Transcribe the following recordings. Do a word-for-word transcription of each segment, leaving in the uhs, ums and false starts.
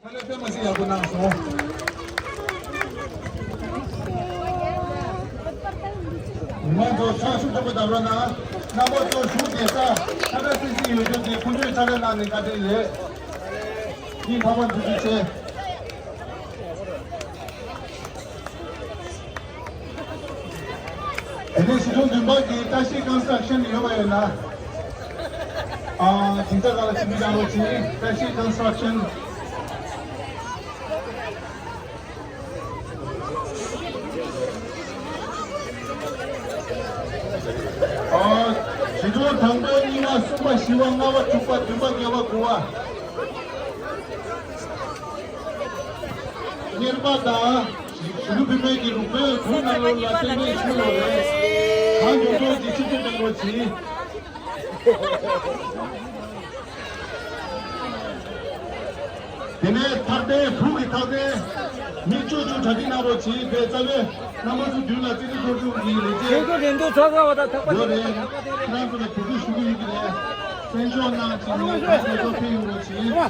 ལས་དཔེ་མ་སྲིད་ཡག་པོ་གནང་སོང་། མང་ཚོགས་ཚང་ཞུགས་ཐོབ་པ་དང་རོ་ན། རྣམ་པ་ཚོ་ཞུགས་དེ་ས་ཁ་ཁ་སིག་སིག་ཡོད་རྒྱུ་དེ་ཁོང་ཚོས་ཕྱག་ལས་གནང་ནས་བཀའ་དྲིན་རེད། ཡིན་ཕ་མ་ཐུགས་རྗེ་ཆེ། དེ་ནས་གཞིས་གྲོང་བདུན་པ་གི་བཀྲ་ཤིས་ཀོན་སི་ཊྲག་ཤན་ཡོད་པ་ཡོད་ན། ཨ། དེ་ཚོ་ག་ལ་ཆིབས་བསྒྱུར་གནང་རོགས་གྱིས། བཀྲ་ཤིས་ཀོན་སི་ཊྲག་ཤན། ཨ། གཞིས་གྲོང་དང་པོ་གཉིས་པ་གསུམ་པ་བཞི་པ་ལྔ་པ་དྲུག་པ་བདུན་པ་བརྒྱད་པ་དགུ་པ། གཉེར་པ་དང་གཞིས་ལུས་བུད་མེད་ཀྱི་རུ་དཔོན་བོད་ནང་ལོགས་ལ་གཏན་འཁེལ་ཞུས་ཡོད་རེད། གང་མགྱོགས་མགྱོགས་ཀྱིས་ཆིབས་བསྒྱུར་གནང་རོགས་གྱིས། དེ་ནས་ཐག་འཐེན། བུ་གི་ཐག་འཐེན། མི་བཅུ་བཅུ་གྲ་སྒྲིག་གནང་རོགས་གྱིས། དེ་རྩ་བའི་རྣམ་པ་ཚོ་མདུན་ལ་རྩེད་རིགས་འཁོར་ཆུང་གི་ལས་བྱེད་ཁྱེད་ཚོ་རེ་འདུན་ཚོགས་ཁག་པ་དང་ཐག་པ་ཡོད་རེད། ཁྱེད་རང་ཚོ་ལ་གུས་བཀུར་ཞུ་གི་ཡོད་ཀྱི་རེད། བཙན་བྱོལ་ནང་ཅིག་ནས་ཁ་ཐོར་ཐོར་ཕེབས་ཡོང་རོགས་གྱིས།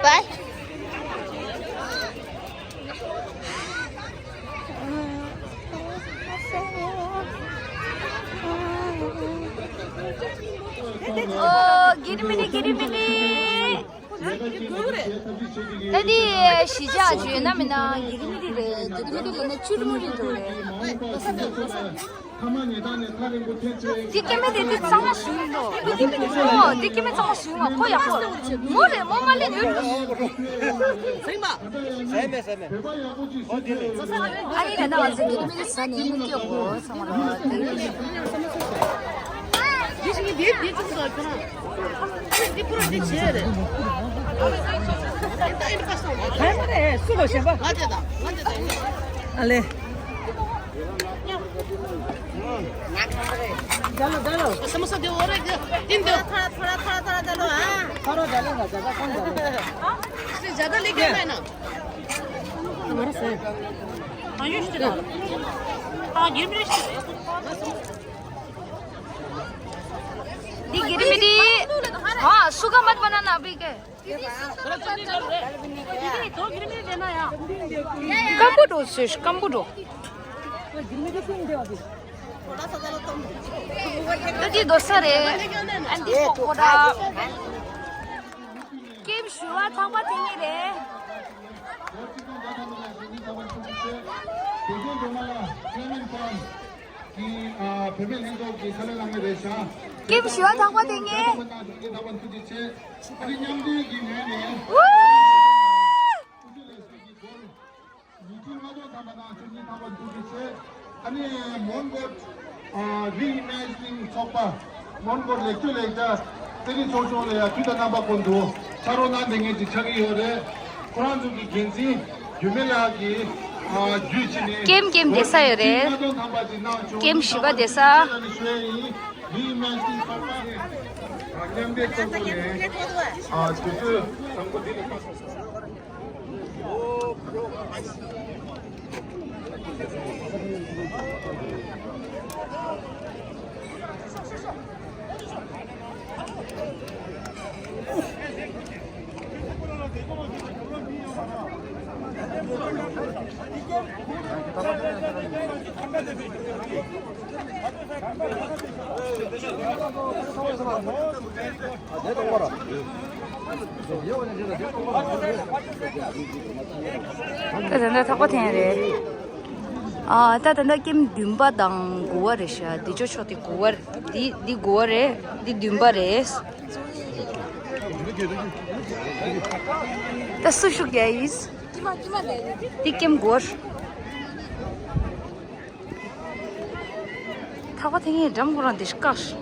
Bye. ཨོ། གི་རི་མི་རི། གི་རི་མི་རི། ད་འདི་གཞིས་ཆགས་བརྗོད་ན་མིན་ན་གི་རི་མི་རི་རེད། གི་རི་མི་རི་ལབ་ན་ཅུ་རི་མུ་རི་འགྲོ་རེད། འདི་སྐྱེ་དམན་དེ་འདི་གཙང་མ་ཞིག་ཡིན་ནོ། འདི་སྐྱེ་དམན་གཙང་མ་ཞིག་ཡིན་ནོ། ཁོ་ཡག་པོ། མོ་རེད། མོ་མ་ལེན་ཡོད། ཟེར་མ། ཟེར་མེད་ཟེར་མེད། ཨོ་དེ་རེད། ཨ་ནི་ད་ང་ཚོ་གི་རི་མི་རི་ཟ་ནས་སྐྱོ་གོ་ཚང་མ་ལ་དེ་རེད། འདི་ཞིག་འདི་འདི་ཅུང་ཟད་ཁོ་རང་། འདི་པུ་རོ་འདི་བྱས་རེད། ཨེ་ད་ཨེ་ད་སོང་། ག་རེ་སུ་ལ་ཞེན་པ། ང་དེ་དང་ང་དེ་དང་། ཨ་ལེ། डालो डालो। समोसा दे और एक तीन दो। थोड़ा थोड़ा थोड़ा थोड़ा डालो। हाँ। थोड़ा डालो ना, ज्यादा कम डालो। इससे ज्यादा लेके आना है ना। हमारा सर। हाँ, ये इससे डालो। हाँ, ये मेरे इससे। दी गिरी मेरी। हाँ, सूखा मत बनाना अभी के। ཀམ་བུ་འགྲོ་ཟེར། ཀམ་བུ་འགྲོ། ད་འདི་རྡོ་ས་རེད། ཨ་འདི་པོ་ཀོ་ར། ཀེམ་ཞུ་བ་ཚང་མ་དེ་ཉིད་རེད། ཀེམ་ཞུ་བ་ཚང་མ་དེ་ཉིད། ཨ་ནི་མཉམ་འབྲེལ་གྱི་ངོས་ནས། ཨུ། ཉིས་ཁྲི་ལྔ་བཅུ་ཐམ་པ་དང་བཅུ་གཉིས་ཐམ་པ་འཛུགས་རྒྱུ་བྱས། ཨ་ནི་མོན་གྷོ་ཨ་རི་ཨི་མེ་ཇི་ནིང་ཚོགས་པ། མོན་གྷོ་ལེགས་བཅོས་ལས་འཆར་རྩེད་རིགས་ཚོགས་ཆུང་ལ་ཡང་དུས་དང་རྣམ་པ་ཀུན་ཏུ་ཕྱག་རོགས་གནང་མཁན་ཅིག་ཆགས་ཀྱི་ཡོད་རེད། ཁོ་རང་ཚོ་གི་འགན་འཛིན་རྒྱུད་སྨད་ལགས་ཀྱིས་ཨ་བརྒྱུད་བྱས་ནས། ཀེམ་ཀེམ་བསྡད་ས་ཡོད་རེད། ལྔ་སྟོང་ཐམ་པ་ཅིག་གནང་བྱུང་། ཀེམ་བཞི་པ་བསྡད་ས། ཨ་ནི་ཞུ་ཡས་ཡིན། རི་ཨི་མེ་ཇི་ནིང་ཚོགས་པ་ནས་མཉམ་འབྲེལ་ཚོགས་པ་ནས་ཨ་དུས་ཚོད་དང་པོ་འདི་ལ་ཁ་གསོ་སོང་། ད་ད་ལྟ་ཐག་པ་འཐེན་རེད། ཨ་ད་ད་ལྟ་ཀེམ་བདུན་པ་དང་དགུ་པ་རེད་ཤག་འདི་ཅོ་ཕྱོགས་དེ་དགུ་པ་རེད། འདི་འདི་དགུ་པ་རེད། འདི་བདུན་པ་རེད། ད་སུ་ཤུགས་རྒྱག་ཡིན། འདི་ཀེམ་དགུ་པ། ཐག་པ་འཐེན་མཁན་འགྲམ་ཁོ་རང་དེ་བཀག་ཤག་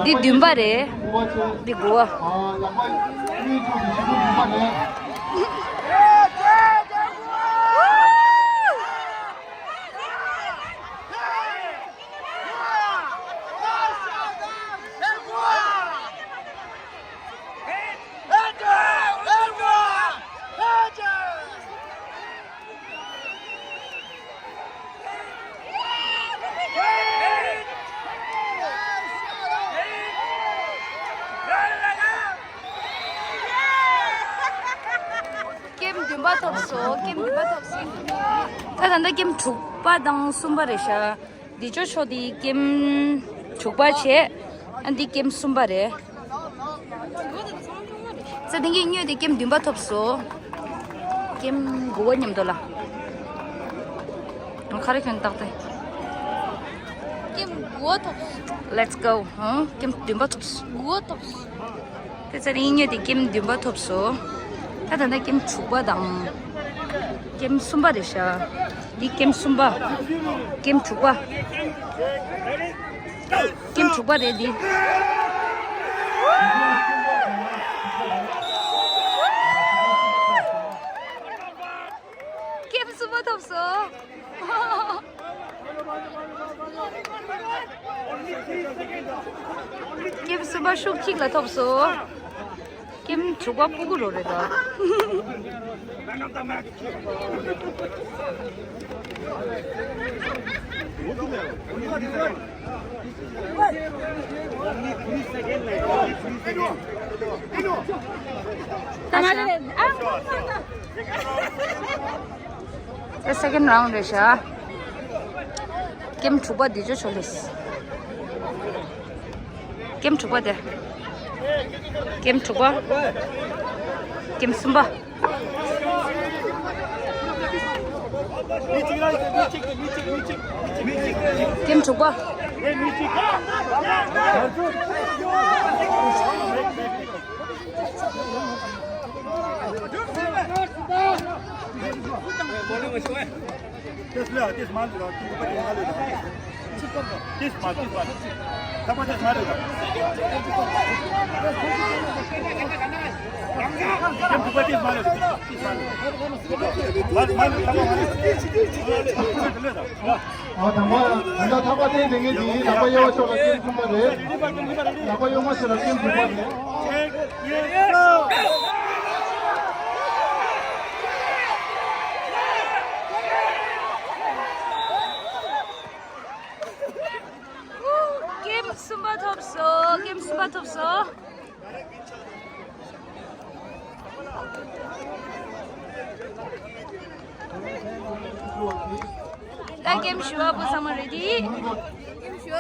འདི་བདུན་པ་རེད། འདི་དགུ་པ། བདུན་པ་ཐོབ་སོང་། ཀེམ་བདུན་པ་ཐོབ་སོང་། ད་ད་ལྟ་ཀེམ་དྲུག་པ་དང་གསུམ་པ་རེད་ཤག་འདི་ཅོ་ཆོ་འདི་ཀེམ་དྲུག་པ་བྱས། ཨ་འདི་ཀེམ་གསུམ་པ་རེད། ཙེ་དེང་གི་སྨྱོས་དེ་ཀེམ་བདུན་པ་ཐོབ་སོང་། ཀེམ་དགུ་པ་མཉམ་དུ་ལ། ཁ་རེ་ཁན་བཏགས་ཏེ། ཀེམ་དགུ་པ་ཐོབ་སོང་། Let's go. ཧང་ཀེམ་བདུན་པ་ཐོབ་སོང་། དགུ་པ་ཐོབ་སོང་། དེ་ཚེ་རིང་ཉེ་དེ་ཀེམ་བདུན་པ་ཐོབ་སོང་། ད་ད་ལྟ་ཀེམ་དྲུག་པ་དང་། ཀེམ་གསུམ་པ་རེད་ཤག་འདི་ཀེམ་གསུམ་པ། ཀེམ་དྲུག་པ། ཀེམ་དྲུག་པ་རེད་འདི། ཀེམ་གསུམ་པ་ཐོབ་སོང་། ཀེམ་གསུམ་པ་ཤུགས་གཅིག་ལ་ཐོབ་སོང་། ཀེམ་དྲུག་པ་ཕྲུ་གུ་རོ་རེད་ད། ད་སེ་ཀེན་རའུན་རེད་ཤག་ཀེམ་དྲུག་པ་འདི་ཅོ་ཆོ་ལེས། ཀེམ་དྲུག་པ་དེ། ཀེམ་དྲུག་པ། ཀེམ་གསུམ་པ། ཀེམ་དྲུག་པ། ཨ་དང་པོ་ད་ལྟ་ཐག་པ་བསྟན་བསྡད་མཁན་དེ་ལག་པ་གཡས་པ་ཕྱོགས་ལ་ཀེམ་གསུམ་པ་རེད། ལག་པ་གཡོན་མ་ཕྱོགས་ལ་ཀེམ་དྲུག་པ་རེད། ཀེམ་གསུམ་པ་ཐོབ་སོང་། ཀེམ་གསུམ་པ་ཐོབ་སོང་། ད་ཀེམ་བཞི་པ་བུ་ཚང་མ་རེ་ཌི། ཀེམ་བཞི་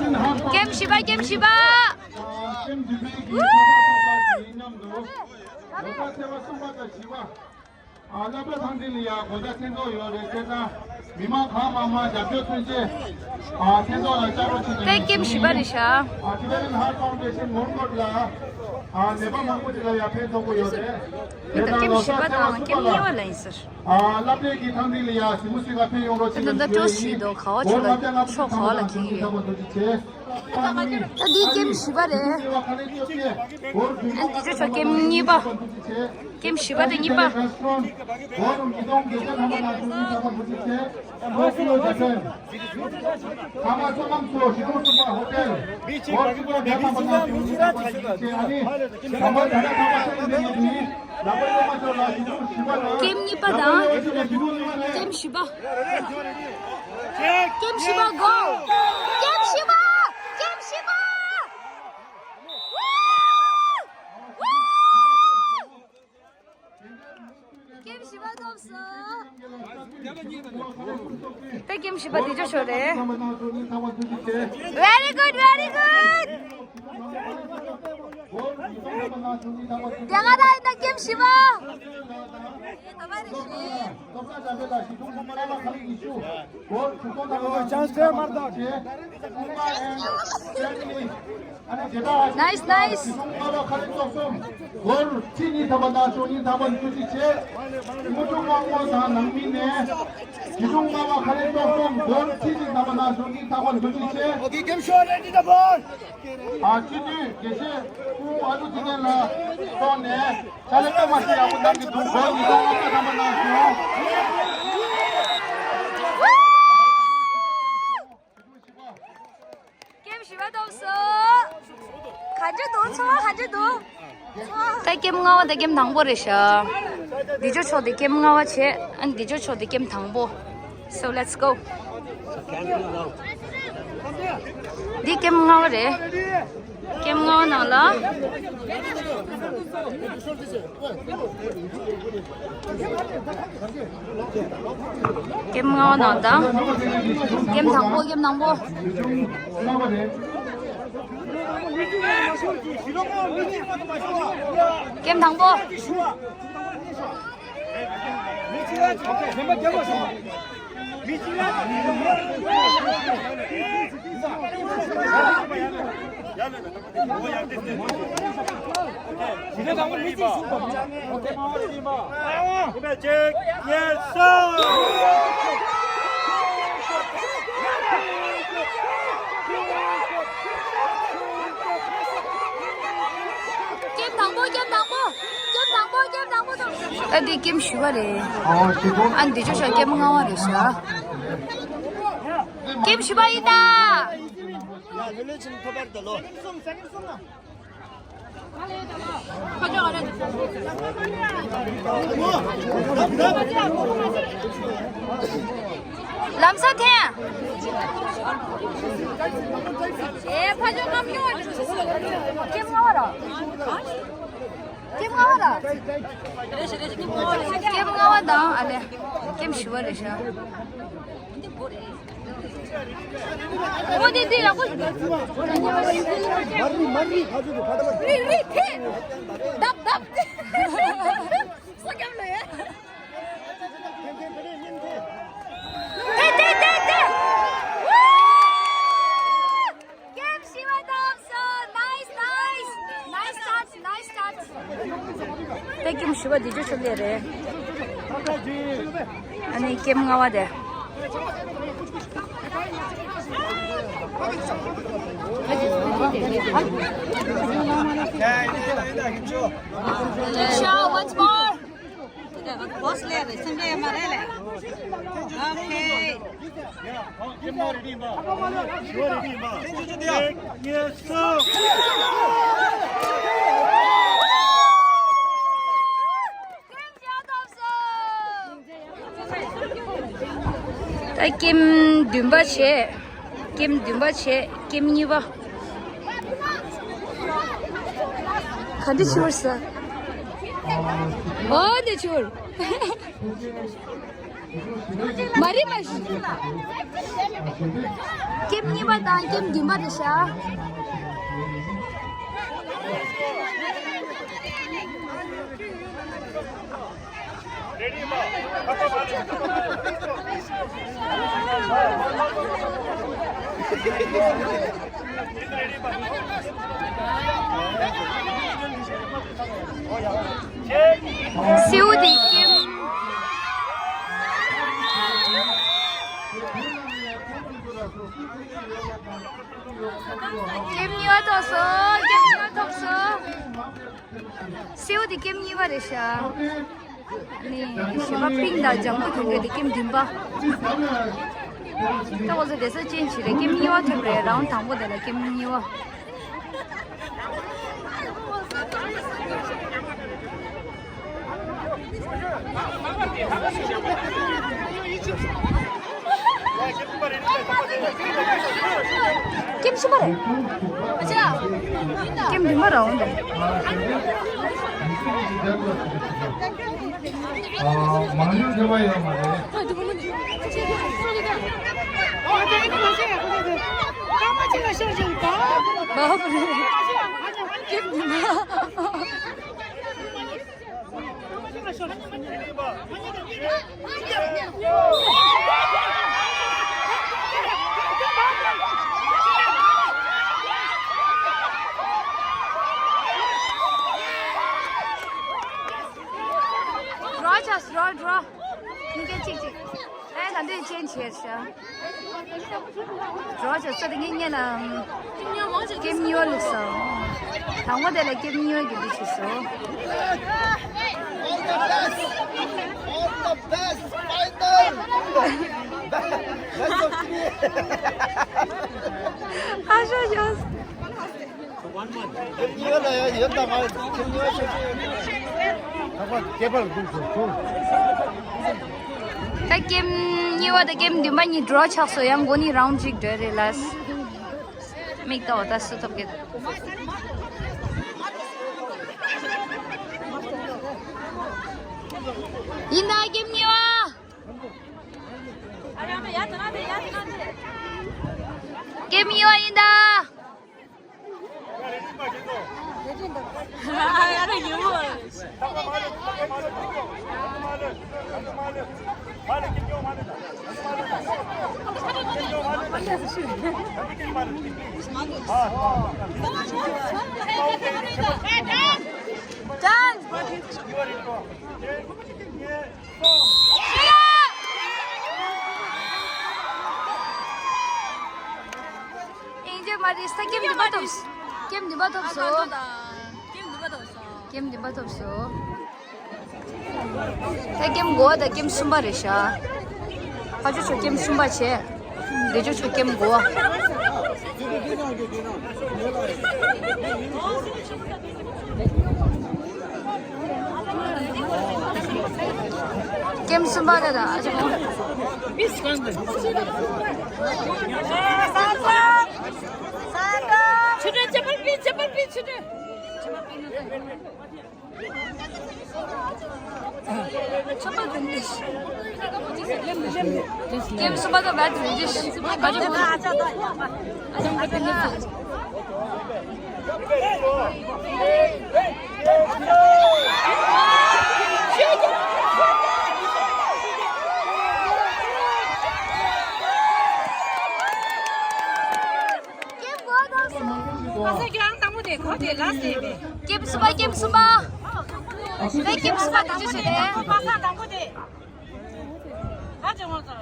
པ། ཀེམ་བཞི་པ། ཀེམ་བཞི་པ། ཨ་སློབ་གྲྭ་ཚང་འདི་ལ་ཡང་དགོང་དག་མཚན་ཐོག་ཡོད་རེད། བྱས་ཙང་མི་མང་གང་མང་མང་རྒྱབ་སྐྱོར་མཚོན་ཆེད་ཨ་མཚན་ཐོག་ལ་བཅར་རོགས་བྱེད་ཀྱི་ཡིན། ཀེམ་བཞི་པ་རེད་ཤག་ཨ་Tibetan Heart Foundation མོན་གྷོ་ལ་ཨ་ནད་པ་མང་པོ་ཅིག་ལ་ཡང་ཕན་ཐོགས་ཀྱི་ཡོད་རེད། དེ་དང་ཀེམ་བཞི་པ་དང་ཀེམ་གཉིས་པ་ལ་ཡིན་ཟེར། ཨ་སློབ་གྲྭའི་གི་ཐང་འདི་ལ་ཡང་གཟིགས་མོ་ཞིག་ལ་ཕེབས་ཡོང་རོགས་བྱེད་ཀྱི་ཡིན། ད་ལྟ་ཤོག་ག་བ་ཆུ་ལ་ཤོག་ག་བ་ལ་ཁེངས་ཡོད། ད་འདི་ཀེམ་བཞི་པ་རེད། ཨ་འདི་ཅོ་ཆོ་ཀེམ་གཉིས་པ། ཀེམ་བཞི་པ་དང་གཉིས་པ། ཀེམ་གཉིས་པ་དང་། ཀེམ་བཞི་པ། ཀེམ་བཞི་པ་གོ། ཀེམ་བཞི་པ། ཀེམ་བཞི་པ། ཀེམ་བཞི་པ་ཐོབ་སོང་། ད་ཀེམ་བཞི་པ་འདི་ཅོ་ཆོ་རེད། Very good, very good. རྒྱ་གར་ཨ་ད་ཀེམ་བཞི་པ། Nice, nice. སྒོར་ཁྲི་གཉིས་ཐམ་པ་དང་ཤོག་གཉིས་ཐམ་པ་བསྡུ་ཅིག་བྱས། དངུལ་ཕྲུག་དམངས་དམག་དང་ནང་མི་ནས་གཞིས་གྲོང་རྔ་བ་ཁ་ལས་ཏོག་ཙམ་སྒོར་ཁྲི་གཅིག་ཐམ་པ་དང་ཤོག་གཉིས་ཐམ་པ་བསྡུ་ཅིག་བྱས། Okay, game show, ready the ball. ཨ་སྤྱི་འཐུས་དགེ་བཤེས་སྐུ་ངོ་ཨ་ལུ་ཚེ་བརྟན་ལགས་ཐོག་ནས་ཕྱག་ལས་དཔེ་མ་སྲིད་ཡག་པོ་གནང་གི་འདུག་སྒོར་ཉིས་སྟོང་ལྔ་བརྒྱ་ཐམ་པ་གནང་སོང་། ཀེམ་བཞི་པ་ཐོབ་སོང་། ག་འདྲ་འདུག་ཚོར་བ་ག་འདྲ་འདུག་ད་ཀེམ་ལྔ་པ་དེ་ཀེམ་དང་པོ་རེད་ཤག་འདི་ཅོ་ཆོ་དེ་ཀེམ་ལྔ་པ་བྱས། ཨ་འདི་ཅོ་ཆོ་དེ་ཀེམ་དང་པོ། So let's go. འདི་ཀེམ་ལྔ་པ་རེད། ཀེམ་ལྔ་པ་ནང་ ལ། ཀེམ་ལྔ་པ་ནང་དང་། ཀེམ་དང་པོ། ཀེམ་དང་པོ། ཀེམ་དང་པོ། ཀེམ་དང་པོ། ཀེམ་དང་པོ། ཀེམ་དང་པོ། ཀེམ་དང་པོ་དང་། ཨ་འདི་ཀེམ་བཞི་པ་རེད། ཨ་འདི་ཅོ་ཤ་ཀེམ་ལྔ་པ་རེད་ཤག་ཀེམ་བཞི་པ་ཡིན་ད། ལམ་སང་འཐེན། ཨེ་ཕ་ཇོ་ཀམ་ཡོང་། ཀེམ་ལྔ་པ་ར། ཀེམ་ལྔ་པ་ར། ཀེམ་ལྔ་པ་དང་ཨ་ལེ། ཀེམ་བཞི་པ་རེད་ཤག་འོ་དེ་དེ་ཡག་པོ་ཞིག་རི་རི་ཐེ། དབ་དབ་ཐེ། ས་སྐྱབས་ལོ་ཡ། ཐེ་ཐེ་ཐེ་ཐེ། ཀེམ་བཞི་པ་ཐོབ་སོང་། Nice, nice, nice start, nice start. ད་ཀེམ་བཞི་པ་འདི་ཅོ་ཤ་ལེ་རེད། ཨ་ནི་ཀེམ་ལྔ་པ་དེ། Good job, once more. Boss ལས་རེད། སེམས་ལས་མ་རེད་ལས། Okay. ད་ཀེམ་བདུན་པ་བྱས། ཀེམ་བདུན་པ་བྱས། ཀེམ་གཉིས་པ། ག་འདྲ་བྱེད་པར་ཟ། འོ་འདི་བྱེད་པར། མ་རེད་མ་རེད། ཀེམ་གཉིས་པ་དང་ཀེམ་བདུན་པ་རེད་ཤག་སེའུ་འདི་ཀེམ། ཀེམ་གཉིས་པ་ཐོབ་སོང་། ཀེམ་གཉིས་པ་ཐོབ་སོང་། སེའུ་འདི་ཀེམ་གཉིས་པ་རེད་ཤག་ནི་ཞེ་པ་པིང་དང་ལྗང་གུ་གྱོན་གྱི་འདི་ཀེམ་བདུན་པ། ད་ཁོ་ཚོ་བསྡད་ས་ཅན་ཅིག་རེད། ཀེམ་གཉིས་པ་ཐོབ་རེད། རའུན་དང་པོ་དེ་ལ་ཀེམ་གཉིས་པ། ཀེམ་གསུམ་པ་རེད། ཨ་ཅག་ཀེམ་བདུན་པ་ར་འོང་དང་། མང་ཉུང་འབྲེལ་བ་ཡོད་མ་རེད། ཀེམ་བདུན་པ། འགྲོ་ཆགས། འགྲོ་འགྲོ། མི་སྐད་ཅིག་ཅིག་ཨེ་ད་འདོད་ཅན་བྱས་ཤག་འགྲོ་ཆགས་ས་དེ་ངས་ཉན་ལ། ཀེམ་གཉིས་པ་བླུགས་སོང་། དང་པོ་དེ་ལ་ཀེམ་གཉིས་པ་གི་འདི་བྱས་སོང་། All the best, all the best, fighter. Best of three. ཨ་ཤ་ཤ། ཁྱེད་གཉིས་ལ་ཡ་ཡོད་ད་མ་ཁྱེད་གཉིས་ཤེས་ཤེས་ཡོད། ད་པ་སྐྱེས་པར་འདུག་ཟེར་ཚུལ། ད་ཀེམ་གཉིས་པ་དང་ཀེམ་བདུན་པ་གཉིས་འགྲོ་ཆགས་སོང་། ཡང་མགོ་ནི་རའུན་གཅིག་འགྲོ་རེད་ལ། མིག་ལྟ་བ་ད་སུ་ཐོབ་ཀྱི་འདུག་ཡིན་ད་ཀེམ་གཉིས་པ། ཀེམ་གཉིས་པ་ཡིན་ད། Done. ཨིན་ཇི་མ་རེད་ས། ཀེམ་འདི་པ་ཐོབ། ཀེམ་འདི་པ་ཐོབ་སོང་། ཀེམ་འདི་པ་ཐོབ་སོང་། ཀེམ་འདི་པ་ཐོབ་སོང་། ད་ཀེམ་དགུ་པ་དང་ཀེམ་གསུམ་པ་རེད་ཤག་ཕ་ཇོ་ཆོ་ཀེམ་གསུམ་པ་བྱས། བདེ་ཆོ་ཆོ་ཀེམ་དགུ་པ། ཀེམ་གསུམ་པ་དེ་དང་ཨ་ཅག་མོ། ཆུ་ཏྲ་ཅེ་པར་པི་ཅེ་པར་པི་ཆུ་ཏྲ། ཀེམ་གསུམ་པ་དང་བད་རིན་ཇི་ཤི། ཀེམ་དགུ་པ་ཐོབ་སོང་། ཁ་སང་ཁྱེད་རང་དང་པོ་དེ་གོ་དེ་ལ་སེ་བས། ཀེམ་གསུམ་པ། ཀེམ་གསུམ་པ། ལས་ཀེམ་གསུམ་པ་དེ་ཅི་བྱེད་དེ། ཁ་སང་དང་པོ་དེ། ཁ་ཅིག་ངོ་ཚ།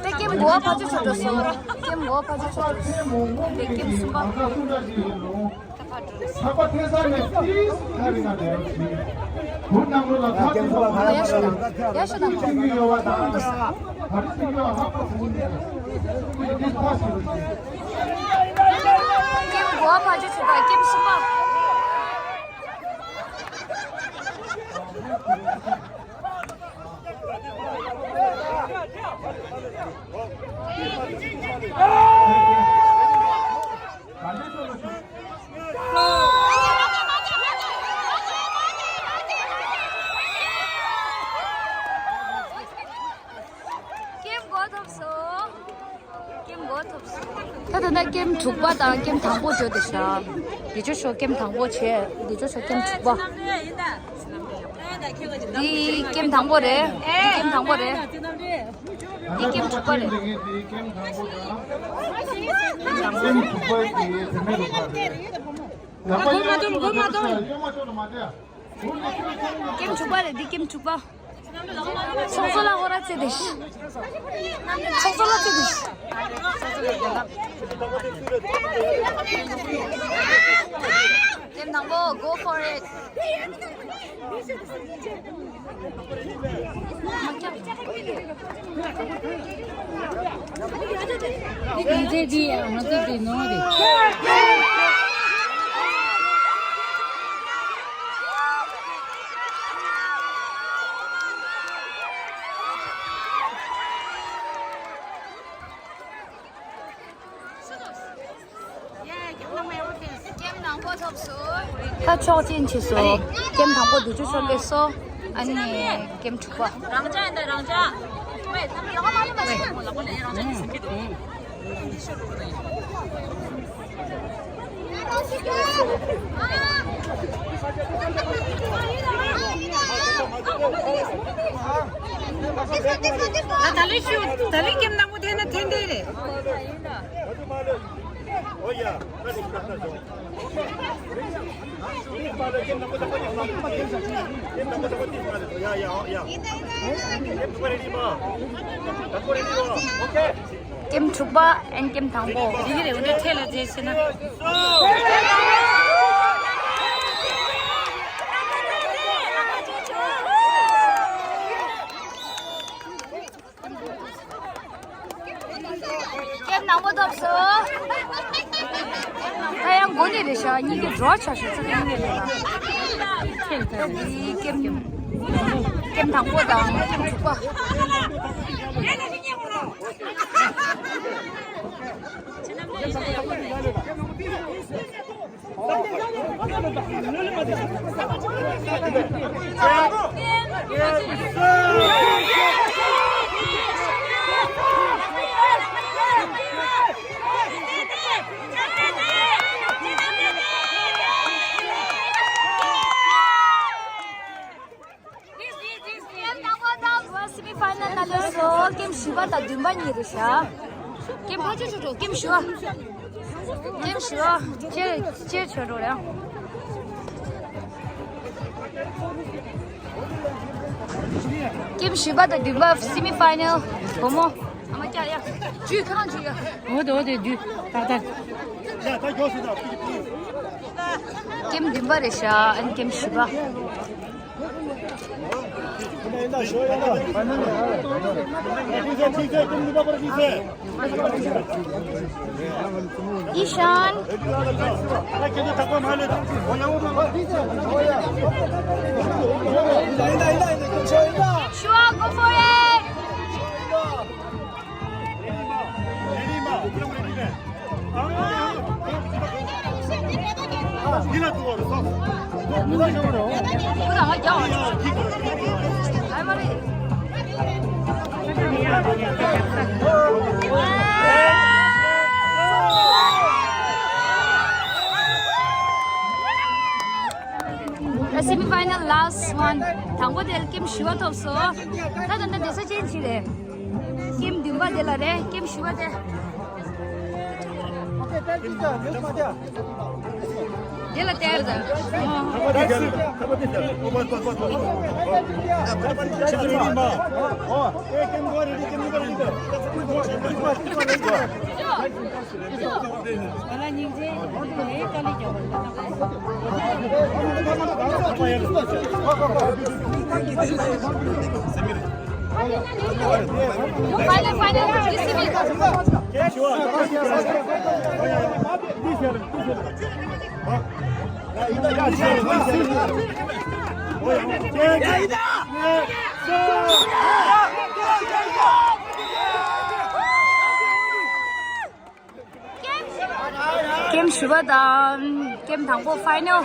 ལས་ཀེམ་དགུ་པ་ཕ་ཇོ་ཆོ་འགྲོ་སོང་། ཀེམ་དགུ་པ་ཕ་ཇོ་ཆོ་འགྲོ་སོང་། ལས་ཀེམ་གསུམ་པ། ལྷག་པ་ཐེ་ས་ནས་ཏིས་ཁ་རི་ན་དེ་རུ་ཞིག་བུ་ནང་ལོ་ལ་ཁ་ཏིས་པ་མ་ཡ་ཤོ་ན། ཡ་ཤོ་ན། ཁུ་ཅིག་གི་ཡོ་བ་དང་། བ་རི་ཅིག་ཡོ་ལྷག་པ་ཐུག་ནས་ཁུ་ཅིག་ཏིས་ཁ་ཞིག་རུ་ཞིག་ཀེམ་དགུ་པ་ཕ་ཇོ་ཆོ་དང་ཀེམ་གསུམ་པ། ཀེམ་དགུ་པ་ཐོབ་སོང་། ཀེམ་དགུ་པ་ཐོབ་སོང་། ད་ད་ནི་ཀེམ་དྲུག་པ་དང་ཀེམ་དང་པོ་བྱོས་ཏེ་ཤག་བདེ་ཆོ་ཆོ་ཀེམ་དང་པོ་བྱས། བདེ་ཆོ་ཆོ་ཀེམ་དྲུག་པ། འདི་ཀེམ་དང་པོ་རེད། འདི་ཀེམ་དང་པོ་རེད། འདི་ཀེམ་དྲུག་པ་རེད། ཀེམ་དང་པོ་དང་། ཀེམ་དྲུག་པ་ཡི་དེ་མེད་རུ་པ་རེད། ད་གོ་མ་ཐུབ། གོ་མ་ཐུབ། ཀེམ་དྲུག་པ་རེད། འདི་ཀེམ་དྲུག་པ། ཚོགས་གཙོ་ལ་ཧོ་ར་ཙེ་དེ། ཚོགས་གཙོ་ལ་ཙེ་དེ། ཀེམ་དང་པོ། Go for it. འདི་འདི་འདི་ང་ཚོ་འདི་ནོར་རེད། ཀེམ་དང་པོ་ཐོབ་སོང་། ད་ཆོག་མཆན་བྱས་སོང་། ཀེམ་དང་པོ་བདེ་ཆོ་ཆོ་སླེབས་སོང་། ཨ་ནི་ཀེམ་དྲུག་པ། རང་ཅག་ཡིན་ད་རང་ཅག་ཝེ་ད་མི་ལོག་མ་ལོག་མ་ཤེས་མོ་ལ་མོ་ལ་ཡ་རང་ཅག་ཡིན་ཟེར་གི་འདུག་ད་ད་ལི་ཤུ་ད་ལི་ཀེམ་དང་པོ་ཐེན་ན་ཐེན་དེ་རེད། ཀེམ་དྲུག་པ་ཨན་ཀེམ་དང་པོ། འདི་རེད། འོ་འདྲ་ཁྲེལ་ལ་རྗེས་ཟེར་ན། ཀེམ་དང་པོ་ཐོབ་སོང་། ད་ཡང་མགོ་ནས་རེད་ཤག་གཉིས་ཀའི་འགྲོ་ཆ་ཤག་ཚོ་གཉིས་ནས་རེད་ལ། ད་འདི་ཀེམ་ཀེམ་དང་པོ་དང་ཀེམ་དྲུག་པ། སེ་མི་ཕའི་ནལ་ནང་སླེབས་སོང་། ཀེམ་བཞི་པ་དང་བདུན་པ་གཉིས་རེད་ཤག་ཀེམ་ཕལ་ཆེར་ཆོག་འགྲོ། ཀེམ་བཞི་པ། ཀེམ་བཞི་པ། ཅེར་ཅེར་ཆོག་འགྲོ་རེད། ཀེམ་བཞི་པ་དང་བདུན་པ་སེ་མི་ཕའི་ནལ། བུ་མོ། ཨ་མ་ཀྱ་ཡ། ཇུས་ཁང་ཇུས་ཡ། འོ་དེ་འོ་དེ་ཇུས་ཏག་ཏག་ཀེམ་བདུན་པ་རེད་ཤག་ཨན་ཀེམ་བཞི་པ། ཨི་ཤན། ཤུ་ཨ། Go for it! Semi final last one. དང་པོ་དེ་ལ་ཀེམ་བཞི་པ་ཐོབ་སོང་། ད་ད་ད་དེ་ས་ཅན་ཅི་རེད། ཀེམ་བདུན་པ་དེ་ལ་རེད། ཀེམ་བཞི་པ་དེ། དེ་ལ་སྟེར་ད། Final, final, this is it. ཀེམ་བཞི་པ་དང་ཀེམ་དང་པོ་ཕའི་ནལ།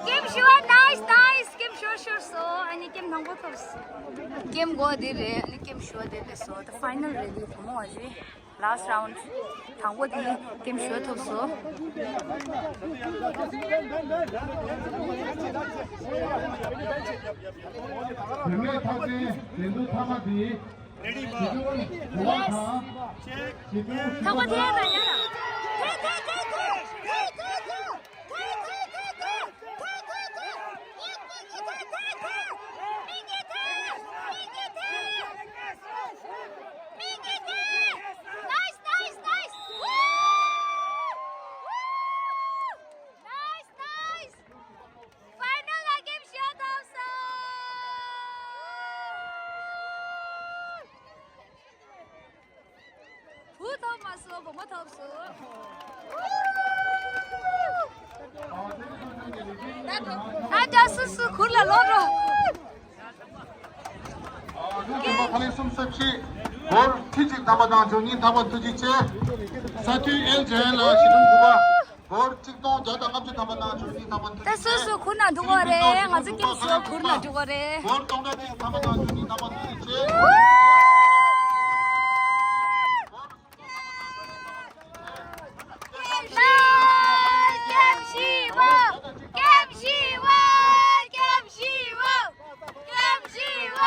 ཀེམ་བཞི་པ། Nice, nice. ཀེམ་བཞི་པ་ཤོར་སོང་། ཨ་ནི་ཀེམ་དང་པོ་ཐོབ་སོང་། ཀེམ་དགུ་པ་དེ་རེད། ཨ་ནི་ཀེམ་བཞི་པ་དེ་རེད་སོང་། ད་ཕའི་ནལ་རེད། དེ་བུ་མོ་བ་རེད། Last round དང་པོ་དེ་ཀེམ་བཞི་པ་ཐོབ་སོང་། བུད་མེད་འཐབ་འཛིང་འགྲན་བསྡུར་མཐའ་མ་དེ། Yes. ཐག་པ་དེ་ཡར་དང་ཡར། ཐེ་ཐེ་ཐེ་ཐེ། ཐེ་ཐེ་ཐེ། ཐེ་ཐེ་ཐེ་ཐེ། ཐེ་ཐེ་ཐེ། མིག་གིས་ཐེ། མིག་གིས་ཐེ། མིག་གིས་ཐེ། Nice, nice, nice. Woo! Woo! Nice, nice. Final ལ་ཀེམ་བཞི་པ་ཐོབ་སོང་། བུ་ཐོབ་མ་སོང་། བུ་མོ་ཐོབ་སོང་། ད་ད་སུ་སུ་གུར་ལ་ལོག་འགྲོ། ཨ་ནི་རྒན་པ་ཁ་ལས་གསུམ་གསུམ་བཞི། སྒོར་ཁྲི་གཅིག་ཐམ་པ་དང་བཅུ་གཉིས་ཐམ་པ་ཐུགས་རྗེ་ཆེ། ས་འཐུས་ཨེལ་ཇེ་ཨེན་ལ་བཞི་སྟོང་དགུ་པ། སྒོར་གཅིག་སྟོང་བརྒྱ་དང་ལྔ་བཅུ་ཐམ་པ་དང་བཅུ་གཉིས་ཐམ་པ་ཐུགས་རྗེ་ཆེ། ད་སོ་སོ་གུར་ནང་འགྲོ་གི་རེད། ང་ཚོ་ཀེམ་ཞུ་བ་གུར་ནང་འགྲོ་གི་རེད། སྒོར་སྟོང་ཕྲག་གཅིག་ཐམ་པ་དང་བཅུ་གཉིས་ཐམ་པ་ཐུགས་རྗེ་ཆེ། ཀེམ་ཞུ་བ། ཀེམ་ཞུ་བ། ཀེམ་ཞུ་བ། ཀེམ་ཞུ་བ།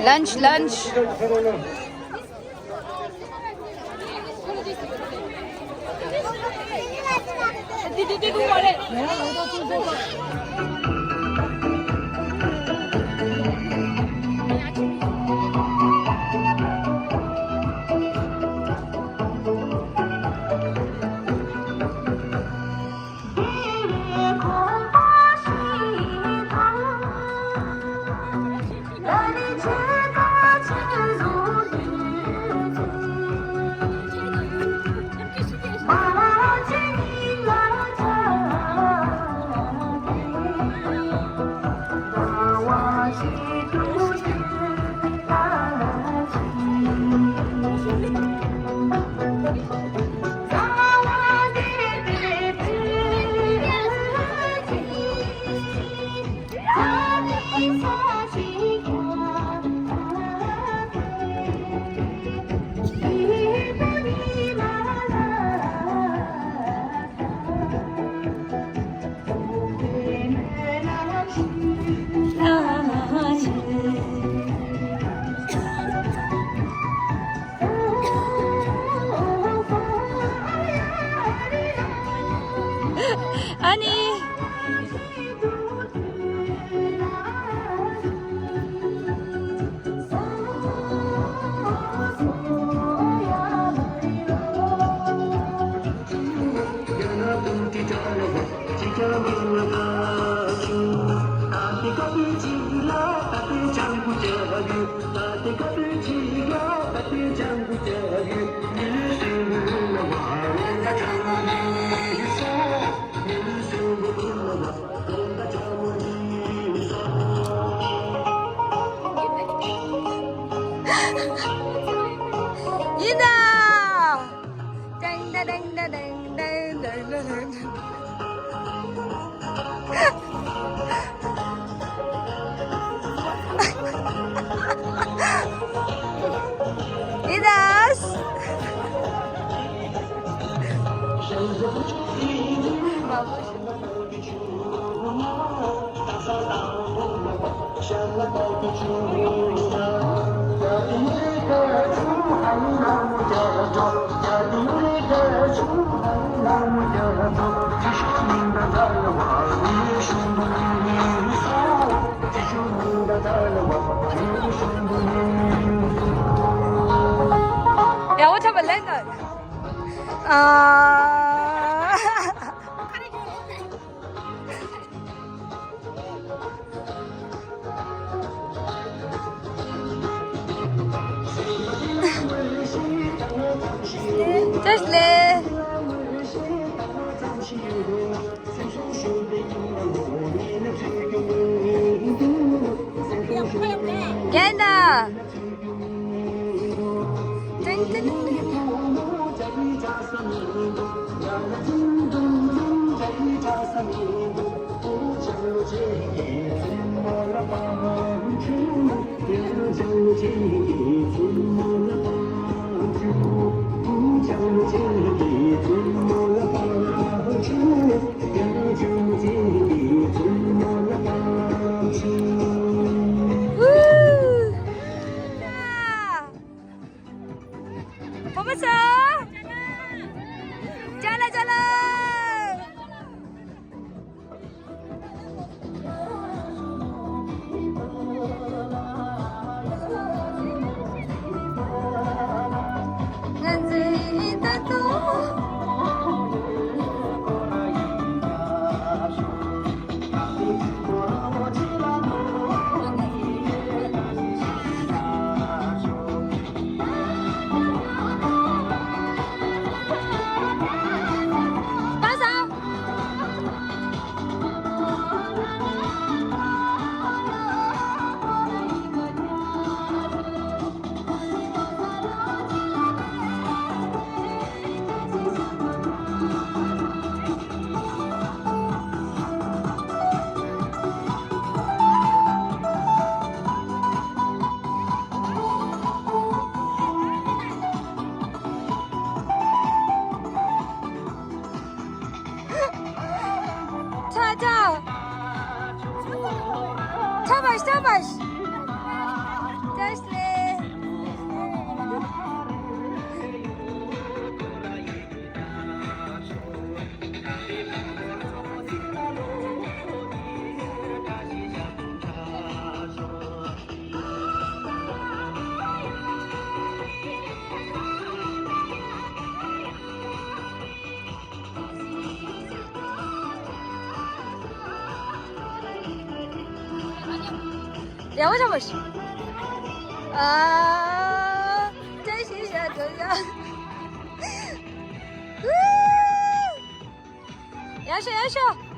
Lunch, lunch. ཨ་ནི། ཡིན་ད། ཏེང་ཏ་ཏེང་ཏ་ཏེང་ཏེང་ཏེང་ཏེང་ཏེང་། ཡིན་ད། ཡ་འོ་ཆ་བ་ལེན་ན། ཨ། བཀྲ་ཤིས་བདེ་ལེགས། རྒན་ད། ཏན་ཏན་ཏན། བུ་མོ་ཚོ། ཅ་ལག་ཅ་ལག་ང་ཚོའི་ད་དུང་། Yavaş yavaş. Ters. Yavaş yavaş. Aa, 真是吓人呀。要笑要笑。